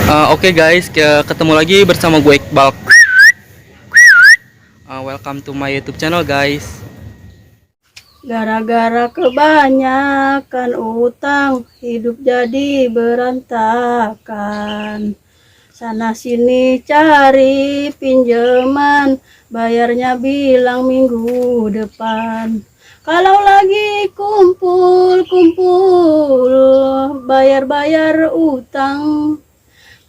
Oke guys, ketemu lagi bersama gue Iqbal. Welcome to my YouTube channel, guys. Gara-gara kebanyakan utang, hidup jadi berantakan. Sana sini cari pinjaman, bayarnya bilang minggu depan. Kalau lagi kumpul-kumpul, bayar-bayar utang.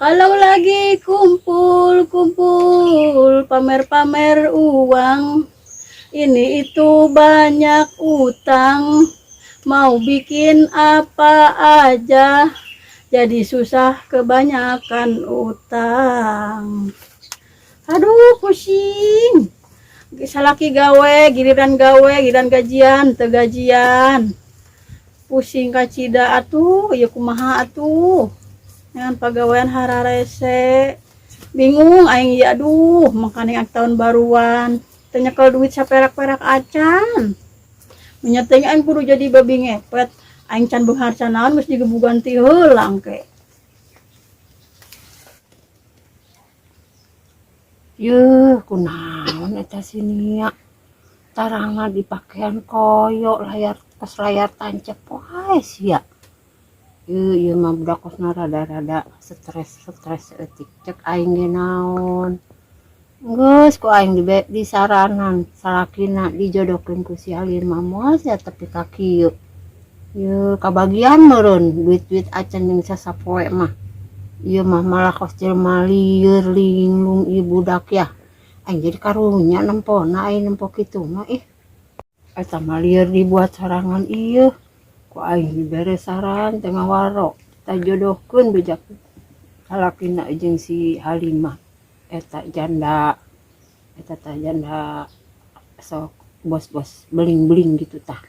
Kalau lagi kumpul-kumpul, pamer-pamer uang. Ini itu banyak utang, mau bikin apa aja, jadi susah kebanyakan utang. Aduh, pusing. Salaki gawe, giliran gawe, giliran gajian, teu gajian. Pusing kacida atuh, ya kumaha atuh. Dengan pagawean hararese. Bingung aing ya, aduh, makanya tahun baruan. Teu nyekel duit saperak-perak acan. Menyeting aing kudu jadi babi ngepet. Aing can beunghar can naon geus digebugan ti heula engke. Yeuh, kunaon eta si Nia? Tarangna dipakean koyo layar kos layar tancap wae sia. Yeuh, ieu mah budak kosna rada-rada stres-stres eutik, cek aing ge naon. Geus ku aing disaranan salakina dijodohkeun ku si Halimah, moal sia tepi ka kieu. Yeuh, kabagian meureun duit-duit acan jeung sasapoe mah. Ieu mah malah kos jelema lieur linglung ieu budak ya. Aing jadi karunya nempona, aing nempo kitu mah ih. Eta mah lieur dibuat sorangan ieu. Ku aing dibere saran teh ngawaro. Tah, jodohkeun bejak salakina jeung si Halimah. Eta janda, eta tah janda sok bos-bos beling-beling gitu tah.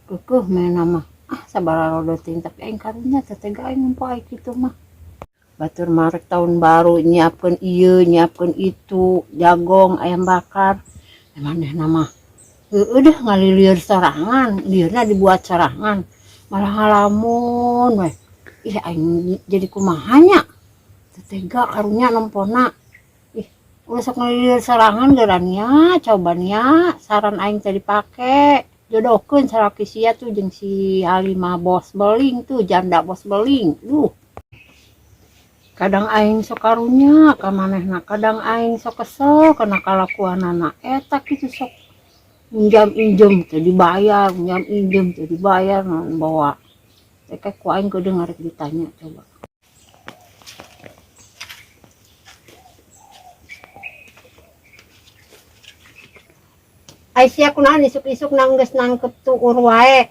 Keukeuh manehna mah. Ah, sabaraha teuing, tapi aing karunya teh tega aing nempo aing kitu mah. Batur marek tahun baru nyiapkeun ieu, nyiapkeun itu, jagong, ayam bakar. Manehna mah heueuh deh ngalilieur sorangan, lieurna dibuat sorangan. Malah ngalamun we. Ih, aing jadi kumaha nya? Teu tega karunya nempona. Ih, ulah sok ngalilieur sorangan geura nya, coba nya saran aing teh dipake. Jodohkeun salaki sia tuh jeung si Halimah bos beling tuh, janda bos beling. Duh. Kadang aing sok karunya ka manehna, kadang aing sok kesel kana kalakuanana. Eta kitu sok minjam injem teu dibayar, minjam injem teu dibayar, naon bawa. Teh ku aing kudu ngarek ditanya coba. Ai sia kunaon isuk-isuk nang geus nangkep tuur wae.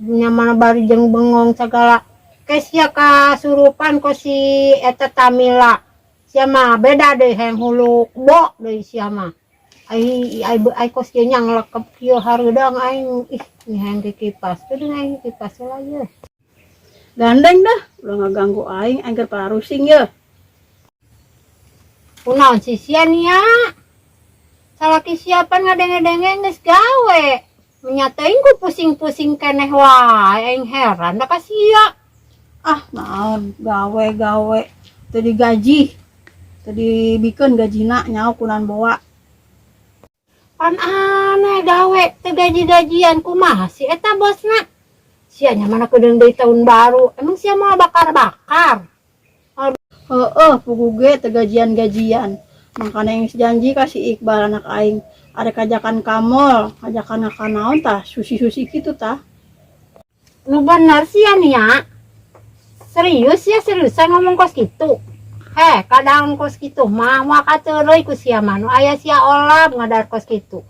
Nya mana bari jeung bengong sagala. Ke sia kasurupan ko si eta Tamila. Sia mah beda deui, hayang hulu kebo deui sia mah. Ai ai ai kos kieu nya nglekep kieu hareudang aing, ih, ini hayang kipas. Kudu aing kipas heula ieu. Gandeng dah, ulah ngaganggu aing, aing keur parusing ye. Kunaon si sia nia? Salaki sia pan ngadenge-denge geus gawe. Nya teuing ku pusing-pusing keneh wae, aing heran da ka sia. Ah, naon gawe-gawe teu digaji. Teu dibikeun gajina, nyaho kunaon boa. Pan aneh, gawe teu gaji-gajian, kumaha sih eta bosna? Sia nya mana kedeung deui tahun baru. Emang sia moal bakar-bakar? Heeh, puguh ge teu gajian-gajian. Makana yang janji ka si Iqbal anak aing. Arek ajakan ka mall, ajakan ka naon tah, sushi-sushi kitu tah. Nu bener sia nia. Serius ya, seriusan ngomong kos kitu? Heh, kadang kos kitu mah moal kateureuy ku sia mah, nu aya sia olap ngadar kos kitu.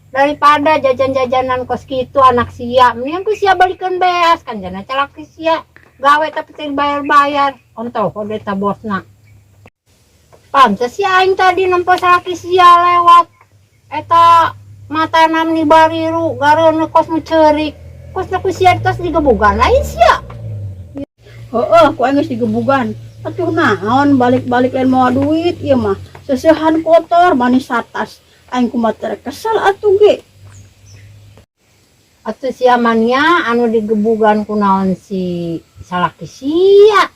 Daripada jajan-jajanan kos kitu anak sia, mendingan ku sia balikeun beas kan jana calaki sia gawe tapi teu dibayar-bayar. Ontoh kode eta bosna. Pantes si aing tadi nempo salaki sia lewat eta matana meni bariru gareuneuh kos nu ceurik. Kosna ku sia tos digebugan lain sia. Heeh, ku aing geus digebugan. Atuh naon balik-balik lain mawa duit ieu mah. Seusehan kotor manis satas. Aing kumaha teh kesel atuh ge. Atuh sia mania anu digebugan kunaon si salaki sia.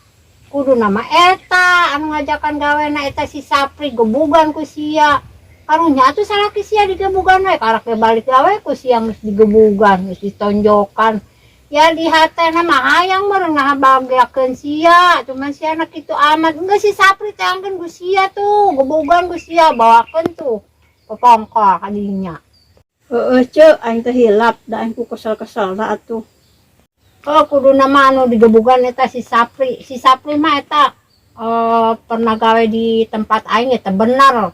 Kudu nama eta Anu ngajakan gawe na eta si Sapri, gebugan ku sia. Karunya atuh salaki sia digebugan we, karak ge balik gawe ku sia geus digebugan, geus ditonjokan. Ya di hatena mah hayang meureun ngabahagiakeun sia, cuman sia anak kitu amat. Enggak, si Sapri teh angkeun ku sia tuh, gebugan ku sia, bawakeun tuh pepongkol ka dinya. Heeh, Ceu, aing teh hilap da aing ku kesel-kesel da atuh. Oh, kudu nama anu digebugan eta si Sapri. Si Sapri mah eta pernah gawe di tempat aing eta bener.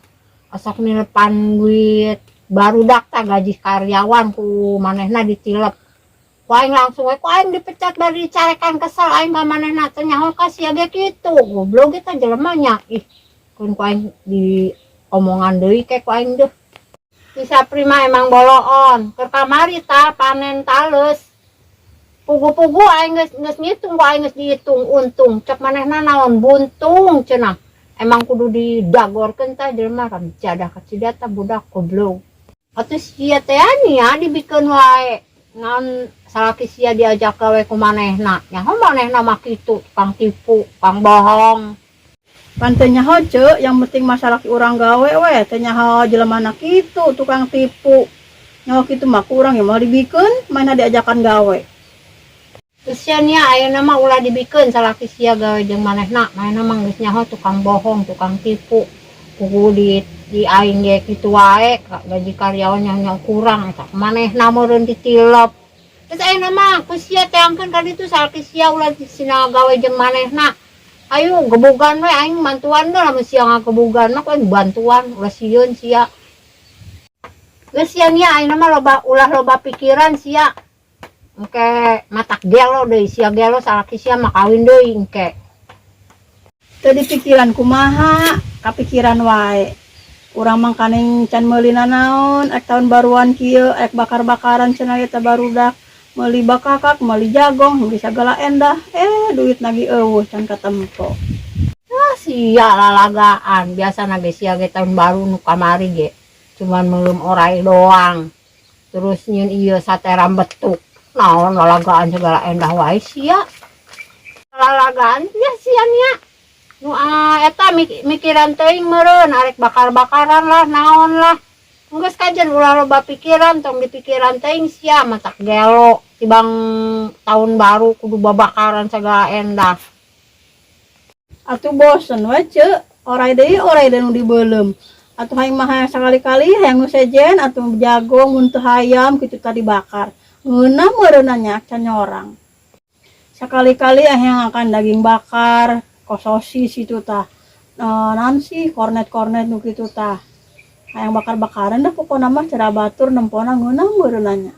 Osok nilepan duit barudak tah, gaji karyawan ku manehna ditilep. Ku aing langsung we ku aing dipecat, bari dicarekan, kesel aing ka manehna, teh nyaho ka sia ge kitu. Goblok eta jelema nya. Ih, kun ku aing di omongan deui ke ku aing deuh. Si Sapri mah emang boloon. Keur kamari tah panen tales. Pugu-pugu aing geus geus ngitung, ku aing geus dihitung untung. Cek manehna naon buntung cenah. Emang kudu didagorkeun tah jelema, kan jadah kacida tah budak goblok. Atuh sia teh nya dibikeun wae. Naon salaki sia diajak gawe ku manehna. Nyaho manehna mah kitu, tukang tipu, tukang bohong. Pan teu nyaho, Ceu, yang penting mah salaki urang gawe we, teu nyaho jelemana kitu tukang tipu. Nyaho kitu mah ku urang ya moal dibikeun, mana diajakan gawe. Terus sia nya ayeuna mah ulah dibikeun salaki sia gawe jeung manehna. Manehna mah geus nyaho tukang bohong, tukang tipu. Kudu di aing ge kitu wae, gaji karyawan yang nyaho kurang eta manehna meureun ditilep. Terus ayeuna mah ku sia teangkeun ka ditu, salaki sia ulah sina gawe jeung manehna. Ayo gebugan we, aing bantuan dah, lamun sia ngagebugan mah ku aing bantuan, ulah sieun sia. Geus sia nya ayeuna mah loba ulah loba pikiran sia. Engke matak gelo deui sia, gelo salaki sia mah kawin deui engke. Teu dipikiran kumaha, kapikiran wae. Urang mangkaning can meuli nanaon, ek tahun baruan kieu, ek bakar-bakaran cenah eta barudak. Meuli bakakak, meuli jagong, meuli sagala endah, eh duit lagi euweuh, can katempo. Ah, sia lalagaan, biasa ge sia ge tahun baru nu kamari ge cuman meuleum orai doang. Terus nyieun ieu sate rambetuk. Naon lalagaan segala endah wae sia. Lalagaan ya sia nya. Nu ah, eta mikiran teuing meureun arek bakar-bakaran lah, naon lah. Geus kajen ulah loba pikiran, tong dipikiran teuing sia, matak gelo tibang tahun baru kudu babakaran segala endah. Atuh bosen we, Ceu, orai deui, orai deui nu dibeuleum. Atuh hayang mah hayang sakali-kali hayang nu sejen atuh, jagong mun teu hayam kitu tadi bakar. Ngeunah meureunna nya can nyorang. Sakali-kali hayang akan daging bakar, kos sosis itu tah. Eh, naon sih kornet-kornet nu kitu tah. Hayang bakar-bakaran dah pokona mah, cara batur nempona ngeunah meureunna nya.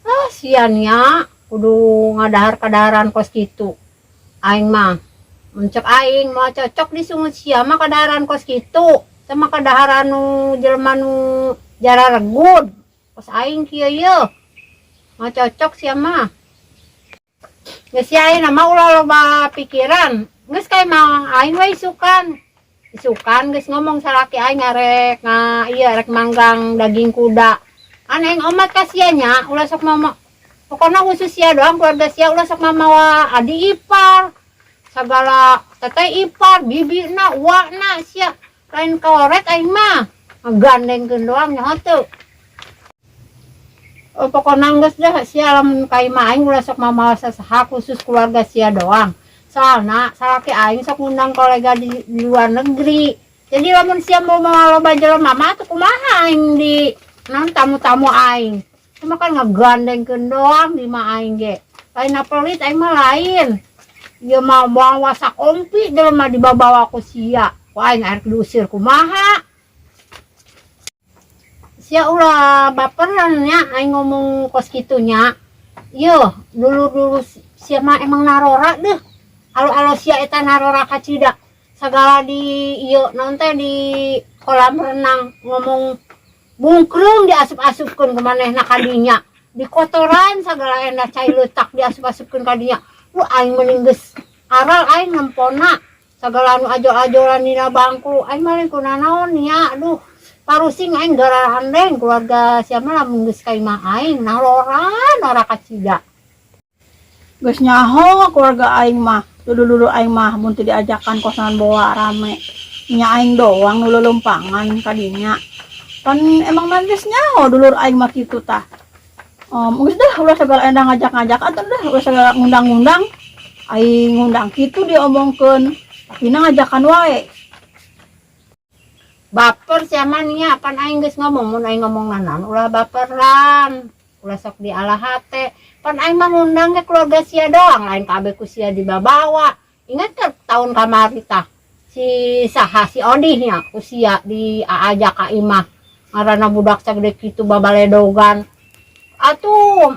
Ah, sia nya kudu ngadahar kadaharan kos kitu. Aing mah mun cek aing moal cocok disungut sia mah kadaharan kos kitu. Sama kadaharan nu jelema nu jararegud. Kos aing kieu ye. Moal cocok sia mah. Geus sia ayeuna mah ulah loba pikiran. Geus kae mah aing we isukan. Isukan geus ngomong salaki aing arek nga ieu rek manggang daging kuda. Kan aing omat ka sia nya, ulah sok mama. Pokoknya khusus sia doang, keluarga sia ulah sok mamawa adi ipar. Segala teteh ipar, bibi na, uwa na sia. Lain koret aing mah. Ngagandengkeun doang, nyaho teu. Oh, pokoknya geus dah sia, lamun ka imah aing ulah sok mamawa sasaha, khusus keluarga sia doang. Soalna salaki aing sok ngundang kolega di luar negeri. Jadi lamun sia mau mawa loba jelema mah atuh kumaha aing di naon tamu-tamu aing. Cuma kan ngagandengkeun doang di imah aing ge. Lain pelit aing mah lain. Ieu mah bawa sakompi jelema dibabawa ku sia. Ku aing arek diusir kumaha. Sia ulah baperan nya aing ngomong kos kitu nya. Yo, dulu-dulu sia mah emang narora deh. Alo-alo sia eta narora kacida. Sagala di ieu naon teh di kolam renang ngomong bungkrung diasup-asupkeun ke manehna kadinya. Di kotoran sagala endah, cai leutak diasup-asupkeun kadinya. Lu aing mending geus aral aing nempona. Sagala anu ajol-ajolan dina bangku aing mah lain kunanaon nya. Aduh, parusing aing garahandeng keluarga sia mah lamun geus ka imah aing nalora nora kacida. Geus nyaho keluarga aing mah. Dulur-dulur aing mah mun teu diajakan kosan bawa rame. Nya aing doang nu lolompangan kadinya. Pan emang geus nyaho dulur aing mah kitu tah. Geus dah, ulah segala endah ngajak-ngajak atuh dah, ulah segala ngundang-ngundang. Aing ngundang kitu diomongkeun, tapi na ngajakan wae. Baper sia mah nia, pan aing geus ngomong, mun aing ngomong naon ulah baperan. Ulah sok dialah hate. Pan aing mah ngundang ke keluarga sia doang, lain kabeh ku sia dibabawa. Ingat kan tahun kamari tah? Si saha, si Odih nya ku sia diajak ka imah. Ngaranna budak sagede kitu babaledogan. Atuh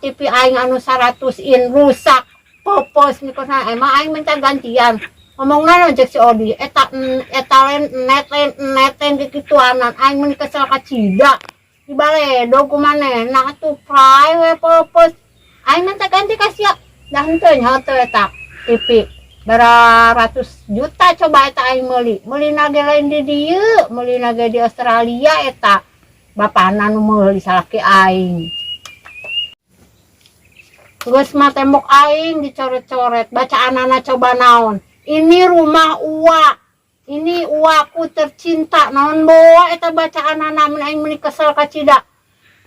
TV aing anu 100 in rusak. Popos mikosna emang aing minta gantian. Ngomong naon cek si Odi, eta eta lain net lain net lain kikituanan, aing mun kesel kacida. Dibaledog ku manehna atuh pray we popos. Aing minta ganti ka sia. Dah henteu nya teu eta TV. Ratus juta coba eta aing meuli. Meulina ge lain di dieu, meulina ge di Australia eta. Bapana nu meuli, salaki aing. Geus mah tembok aing dicoret-coret, bacaanana coba naon? "Ini rumah Uwa. Ini uwaku tercinta." Naon boa eta bacaanana, mun aing meuni kesel kacida.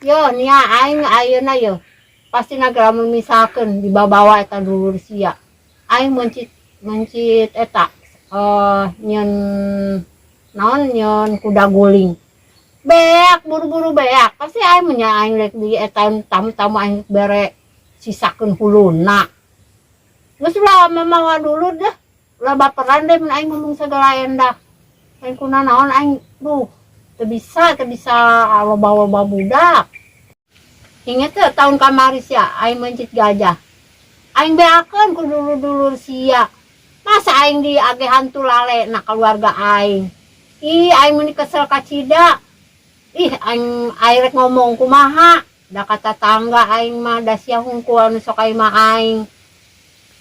Yo nia aing ayeuna yo. Pasti nagara lamun misalkeun dibabawa eta dulur sia. Aing mencit mencit eta nyeun naon, nyeun kuda guling. Beak buru-buru beak. Pasti aing menya aing rek di eta tamu-tamu aing bere sisakeun huluna. Geus ulah mamawa dulur dah. Ulah baperan deh mun aing ngomong segala endah. Aing kuna naon aing, duh, teu bisa loba-loba budak. Ingat tuh tahun kamari sia aing mencit gajah. Aing beakeun ku dulur-dulur sia. Masa aing diagehan lale na keluarga aing. Ih, aing meuni kesel kacida. Ih, aing aing rek ngomong kumaha. Da kata tangga aing mah, da sia hungkul anu sok aing mah aing.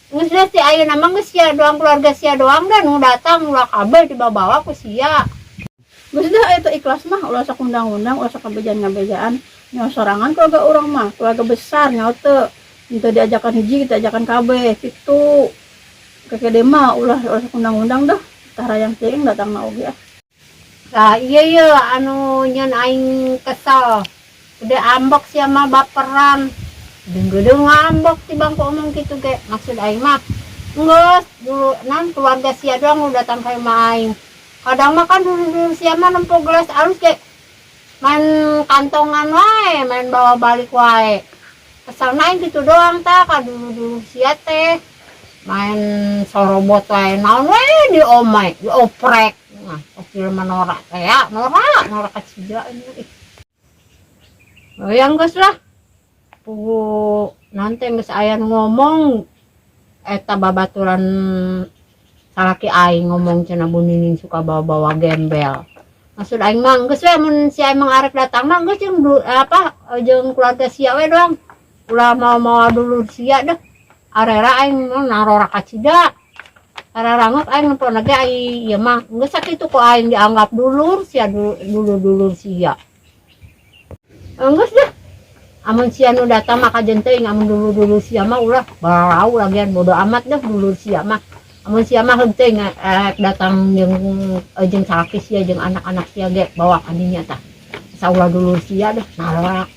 Geus deh si ayeuna mah geus sia doang, keluarga sia doang dah nu datang, ulah kabeh dibawa ku sia. Geus dah, eta ikhlas mah, ulah sok undang-undang, ulah sok ngabejaan-ngabejaan. Nyawa sorangan keluarga urang mah, keluarga besar nyawa teu. Minta diajakan hiji, kita ajakan kabeh kitu. Keke mah ulah ulah sok undang-undang dah. Tah rayang teuing datang na oge ah. Lah iya iya anu nyeun aing kesel. Udah ambek sia mah baperan. Gede ngambek ti bangku omong kitu ge. Maksud aing mah geus dulu nan keluarga sia doang nu datang ka imah aing. Kadang mah kan dulu-dulu sia mah nempo gelas alus ge main kantongan wae, main bawa balik wae. Kesel aing gitu doang tah ka dulu-dulu sia teh. Main sorobot wae, naon wae diomay, dioprek. Nah, film norak teh ya, norak, norak kacida ini. Ih. Oh, yang geus lah. Pugu nanti geus aya nu ngomong eta babaturan salaki aing ngomong cenah Bu Nining suka bawa-bawa gembel. Maksud aing mah geus we mun si emang arek datang mah geus jeung apa jeung keluarga sia we doang. Ulah mau-mau dulur sia dah. Arera aing mah narora kacida. Ararangok aing nempo ge ai ieu mah geus sakitu ku aing dianggap dulur sia, dulur-dulur sia. Geus dah. Amun sia nu datang mah kajen teuing, amun dulur-dulur sia mah ulah barau lagian, bodo amat dah dulur sia mah. Amun sia mah heuh teuing datang jeung jeung salaki sia jeung anak-anak sia ge bawa ka dinya tah. Saulah dulur sia dah narorak.